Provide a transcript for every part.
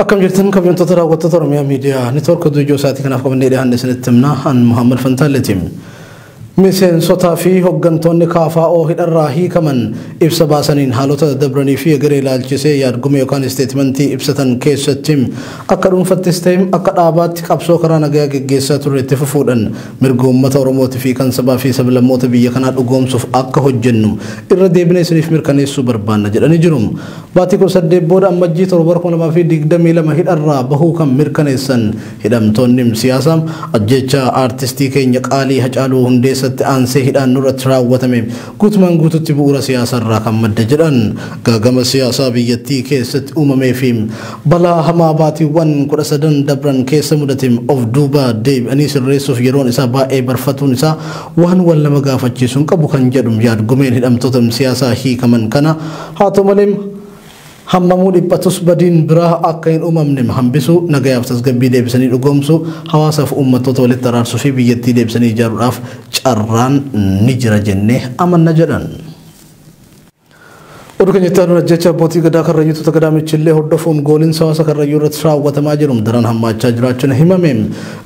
Akkam jirtan kabajamtoota daawwattoota Oromiyaa Miidiyaa Neetwoork oduu ijoo isaatii kanaaf qabannee dhiyaanne isinitti himna. An Muhammad Fantaalleeti. Miseensotaa fi hooggantoonni KFO hidharraa hiikaman ibsa baasaniin haalota dabranii fi egeree ilaalchisee yaadgume yookaan isteetmentii ibsatan keessatti akka dhuunfattis ta'e akka dhaabaatti qabsoo karaa nagayaa geggeessaa turre itti fufuudhaan mirga uummata Oromootii fi kan sabaa fi sablammoota biyya kanaa dhugoomsuuf akka hojjennu irra deebinee isiniif mirkaneessuu barbaanna jedhanii jiru. Baatii 18 booda ammajjii 7/2022 hidharraa bahuu kan mirkaneessan hidhamtoonni siyaasaa ajjecha aartistii keenya qaalii Hacaaluu Hundeessatti aansee hidhaan nurratti raawwatame guutumaan guututti bu'uura siyaasarraa kan madde jedhan gaagama siyaasaa biyyattii keessatti uumamee fi balaa hamaa baatiiwwan 13 dabran keessa mudate of duuba deebi'anii sirreessuuf yeroon isaa baay'ee barfatuun isaa waan wal nama gaafachiisuun qabu kan jedhu yaadgumeen hidhamtoota siyaasaa hiikaman kana haa ta'u malee hammamuu dhiphatus badiin biraa akka hin uumamne hambisuu nagayaaf tasgabbii deebisanii dhugoomsuu hawaasaaf uummattoota walitti araarsuu fi biyyattii deebisanii ijaaruudhaaf carraan ni jira jennee amanna jedhan. Oduu keenya itti aanuun ajjecha abbootii gadaa Karrayyuutu gadaamichillee hordofuun gooliinsa hawaasa Karrayyuu irratti raawwatamaa jiru daran hammaachaa jiraachuun himame.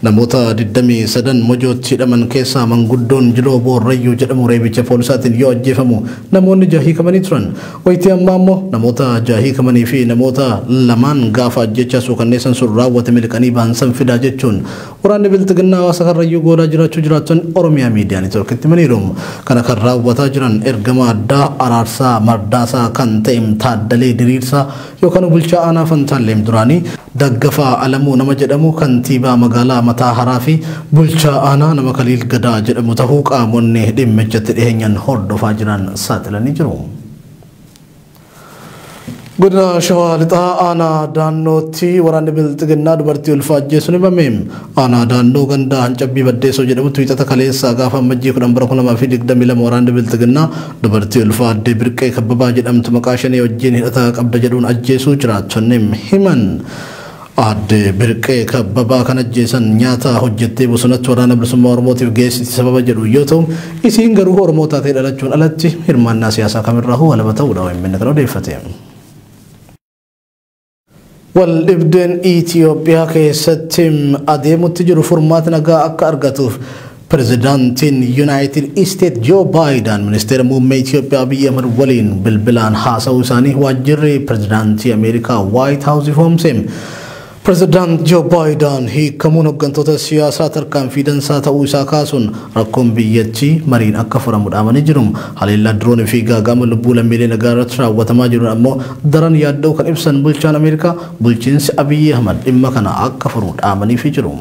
Namoota 23 Mojootti hidhaman keessaa manguddoon Jiloo Boorrayyuu jedhamu reebicha poolisaatiin yoo ajjeefamu namoonni jaha hiikamanii turan. Wayitii ammaa immoo namoota jaha hiikamanii fi namoota lamaan gaafa ajjechaa suukanneessan sun raawwate miliqanii baansan fidaa jechuun waraanni bilxiginnaa hawaasa Karrayyuu goolaa jiraachuu jiraattonni Oromiyaa Miidiyaa Neetwoorkitti himaniiru. Kana kan raawwataa jiran ergama addaa Araarsaa Mardaasaa kan ta'e Taaddalee Diriirsaa yookaan bulchaa aanaa Fantaalleem duraanii Daggafaa Alamuu nama jedhamu kantiibaa magaalaa Mataa Haraa fi bulchaa aanaa nama Kaliil Gadaa jedhamu ta'uu qaamonni dhimmichatti dhiheenyan hordofaa jiran saaxilanii jiru. Godina Shawaa Lixaa aanaa Daannootti waraanni bilxiginnaa dubartii ulfaa ajjeesuun himame. Aanaa Daannoo ganda Hancabbii Baddeessoo jedhamutti wiixata kaleessaa gaafa ammajjii 10 bara 2022 waraanni bilxiginnaa dubartii ulfaa addee Birqee Kabbabaa jedhamtu maqaa shanee wajjin hidhata qabda jedhuun ajjeesuu jiraattonni himan. Aadde Birqee Kabbabaa kan ajjeesan nyaata hojjettee bosonatti waraana bilisummaa Oromootiif geessiti sababa jedhu yoo ta'u isiin garuu Oromoo taatee dhalachuun alatti hirmaannaa siyaasaa kamirraa walaba ta'uudha OMN kan odeeffate. Waldhibdeen Itoophiyaa keessatti adeemutti jiru furmaata nagaa akka argatuuf pirezidaantiin Yuunaayitid Isteet Joo Baayiden ministeera muummee Itoophiyaa Abiyyi Ahmad waliin bilbilaan haasa'uu isaanii waajjirri pirezidaantii Ameerikaa Waayit Haawus ifoomse. Pirezidaant Joo Baayiden hiikamuun hooggantoota siyaasaa tarkaanfii dansaa ta'uu isaa kaasuun rakkoon biyyattii mariin akka furamu dhaamanii jiru. Haleellaa diroonii fi gaaga'ama lubbuu lammiilee nagaa irratti raawwatamaa jiruun ammoo daran yaadda'uu kan ibsan bulchaan Ameerikaa bulchiinsi Abiyyi Ahmad dhimma kana akka furu dhaamaniifii jiru.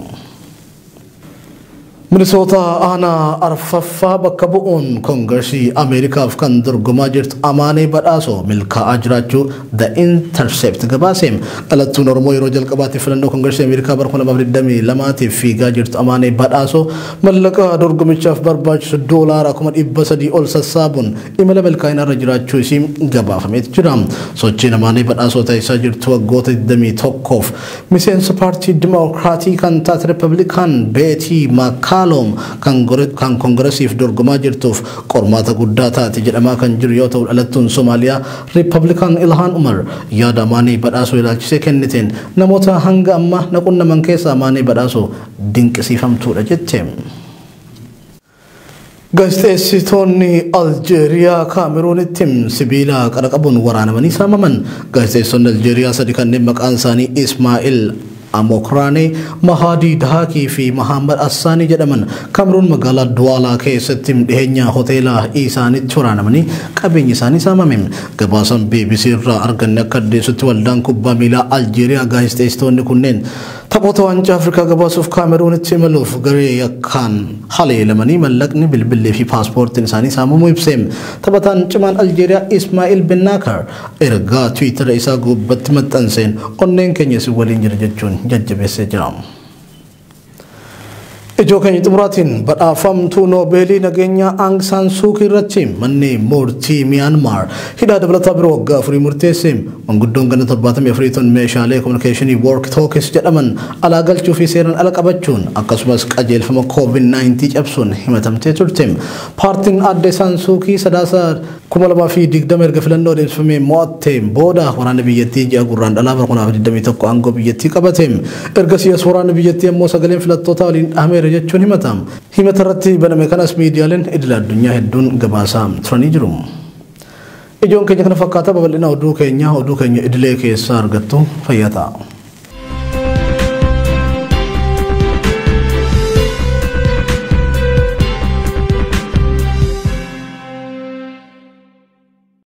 Minisoota aanaa arfaffaa bakka bu'uun koongiresii Ameerikaaf kan dorgomaa jirtu Amaanee Badhaasoo milkaa'aa jiraachuu The Intercept gabaase. Dhalattuun Oromoo yeroo jalqabaatiif filannoo koongiresii Ameerikaa bara 2022 fiigaa jirtu Amaanee Badhaasoo mallaqa dorgomichaaf barbaachisu $300,000 ol sassaabuun imala milkaa'ina irra jiraachuu isii gabaafameet jira. Sochiin Amaanee Badhaasoo taasisaa jirtu waggoota 21f miseensa paartii Dimookiraatii kan taate Riippablikaan Beetii Makaa kan koongiresiif dorgomaa jirtuuf qormaata guddaa taate jedhamaa kan jiru yoo ta'u dhalattuun Somaaliyaa Riippablikaan Ilhaan Umar yaada Amaanee Badhaasoo ilaalchisee kenniteen namoota hanga ammaa na qunnaman keessaa Amaanee Badhaasoo dinqisiifamtuudha jette. Gaazexeessitoonni Aljeeriyaa Kaameruunitti sibiila qara qabuun waraanamanii saamaman. Gaazexeessitoonni Aljeeriyaa sadi kanneen maqaan isaanii Ismaa'il Amokraane, Mahadii Dahaakii fi Mahammad Assaanii jedhaman Kaameruun magaalaa Duwaalaa keessatti dhiheenya hoteela isaaniitti waraanamanii qabeenyi isaanii saamame. Gabaasaan BBC irraa arganne akka addeessutti waldaan kubbaa miilaa Aljeeriyaa gaazexeessitoonni kunneen taphoota waancaa Afrikaa gabaasuuf Kaameruunitti imaluuf garee yakkaan haleelamanii mallaqni bilbillee fi paaspoortiin isaanii saamamuu ibse. Taphataan cimaan Aljeeriyaa Ismaa'il Bennaakar ergaa Tiwiitara isaa gubbatti maxxanseen onneen keenya isin waliin jira jechuun jajjabeessee jira. Ijoo keenya xumuraatiin badhaafamtuu Noobeelii nageenyaa Aung San Suu Kyi irratti manni murtii Miyaanmaar hidhaa dabalataa biroo waggaa 4 murteesse. Manguddoon ganna 74 tun meeshaalee kominikeeshinii Work Talks jedhaman alaa galchuu fi seeraan ala qabachuun akkasumas qajeelfama COVID-19 cabsuun himatamtee turte. Paartiin aadde San Suu Kyi sadaasa 2020 erga filannoo adeemsifamee mo'atteen booda waraanni biyyattii ji'a Gurraandhalaa bara 2021 aangoo biyyattii qabate. Ergasii as waraanni biyyattii ammoo sagaleen filattoota waliin dhahameera jechuun himata. Himata irratti baname kanas miidiyaaleen idil addunyaa hedduun gabaasaa turanii jiru. Ijoon keenya kana fakkaata. Babal'ina oduu keenya idilee keessaa argattu fayyaa ta'a.